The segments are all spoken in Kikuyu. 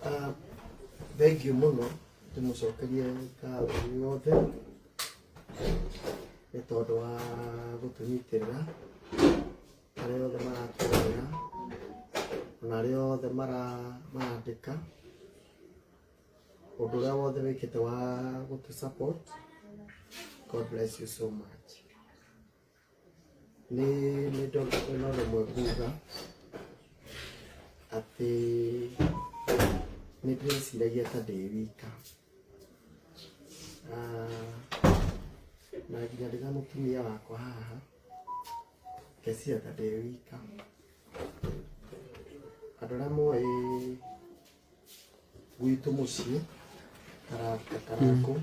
Ah, thengiũ mũno, ndĩmũcokerie ngatho inyuothe nĩ tondũ wa gũtũnyitĩrĩra, arĩa othe maratũrorera ona arĩa othe marandĩka ũndũ ũrĩa wothe wĩkĩte wa gũtũ support. God bless you so much. Nĩ nĩ no rĩmwe nguga atĩ nĩ ndĩreciragia ta ndĩ wika. Ah, na nginya ndĩna mũtumia wakwa haha ngeciria ta ndĩ wika. Andũ arĩa moĩ gwitũ mũciĩ Karangũ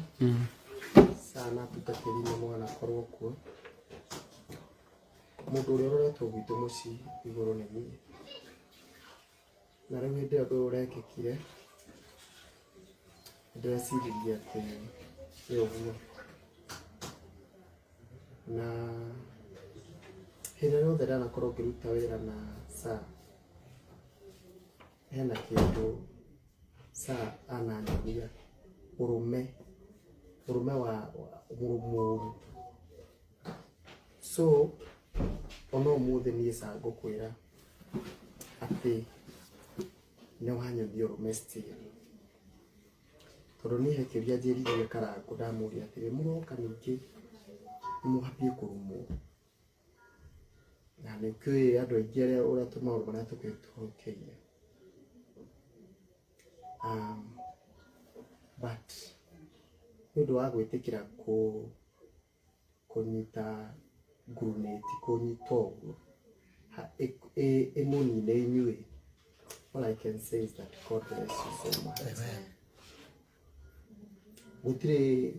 sana atungatĩri nĩ mwanakorwo kuo. Mũndũ ũrĩa ũroretwo gwitũ mũciĩ igũrũ nĩ niĩ. Na rĩu hĩndĩ ĩyo ũndũ ũyũ ũrekĩkire, nĩndĩreciririe atĩ nĩ ũguo. Na hĩndĩ ĩrĩa yothe ndanakorwo ngĩruta wĩra na SAA, hena kĩndũ SAA ananyonia, ũrũme, ũrũme wa mũru. So ona ũmũthĩ niĩ SAA ngũkwĩra atĩ nĩ wanyonia ũrũme still. Tondũ niĩ he kĩũria njĩririe Karangũ ndamũria atĩrĩ, mũroka ningĩ mũhambie kũrumwo? Na nĩ ũkĩũĩ andũ aingĩ arĩa ũrĩa maũndũ marĩa tũkĩtũhokeire. But nĩ ũndũ wa gwĩtĩkĩra kũnyita ngurunĩti kũnyita ũguo ĩmũnine inyuĩ. All I can say is that God bless you so much. Amen. Gũtirĩ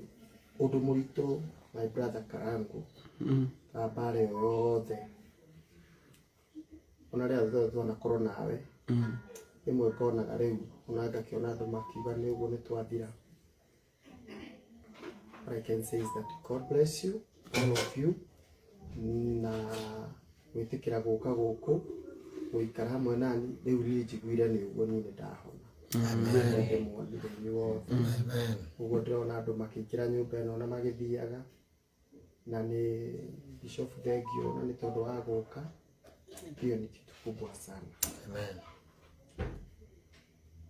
ũndũ mũritũ, my brother Karangu, ta mbara ĩyo yothe ona rĩrĩa twothe twanakorwo nawe, rĩmwe ngonaga rĩu ona ngakĩona andũ makiuga nĩ ũguo nĩ twathira. What I can say is that God bless you, all of you, na gwĩtĩkĩra gũka gũkũ gũikara hamwe nani. Rĩu niĩ njiguire nĩ ũguo, niĩ nĩ ndahona ndĩmuonire inyuothe. Amen. Ũguo ndĩrona andũ makĩingĩra nyũmba ĩno na magĩthiaga, na nĩ Bishop, thengiũ na nĩ tondũ wa gũka, hiyo ni kitu kubwa sana. Amen.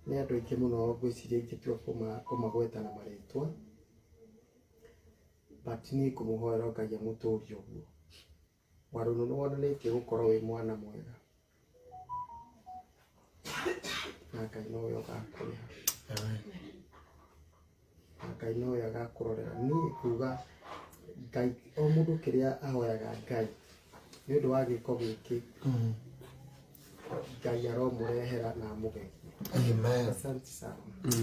Nĩ andũ aingĩ mũno ngwĩciria ingĩtua kũmagweta na marĩtwa, but niĩ ngũmũhoera Ngai amũtũrie ũguo. Warũnũ nĩ wonanĩtie gũkorwo wĩ mwana mwega na Ngai nowe ũgakũrĩha. Amen. Na Ngai nowe agakũrorera. Niĩ nguga Ngai o mũndũ kĩrĩa ahoyaga Ngai nĩ ũndũ wa gĩko gĩkĩ, Ngai aromũrehera na amũgerie. Amen. Asante sana.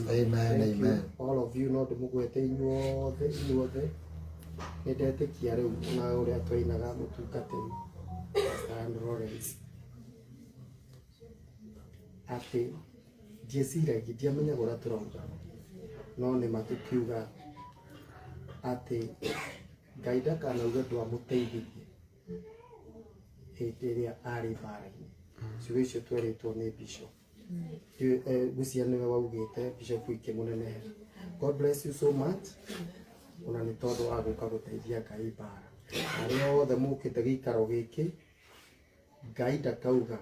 Amen. Thank you Amen. all of you. No ndĩmũgwete inyuothe, inyuothe nĩ ndetĩkia rĩu ona ũrĩa twainaga mũtungatĩri Pastor Ann Lawrence atĩ ndieciragia, ndiamenyaga ũrĩa tũrauga, no nĩ ma tũkiuga atĩ Ngai ndakanauge ndwamũteithirie hĩndĩ ĩrĩa arĩ mbara-inĩ. Ciugo icio twerĩtwo nĩ bishop. Ngwĩciria nĩwe waugĩte bishop ikĩmũnenehera. God bless you so much ona nĩ tondũ wa gũka gũteithia Ngai mbara. Arĩa othe mũkĩte gĩikaro gĩkĩ, Ngai ndakauga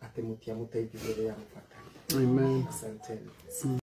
atĩ mũtiamũteithirie rĩrĩa amũbatarire. Amen. Asanteni.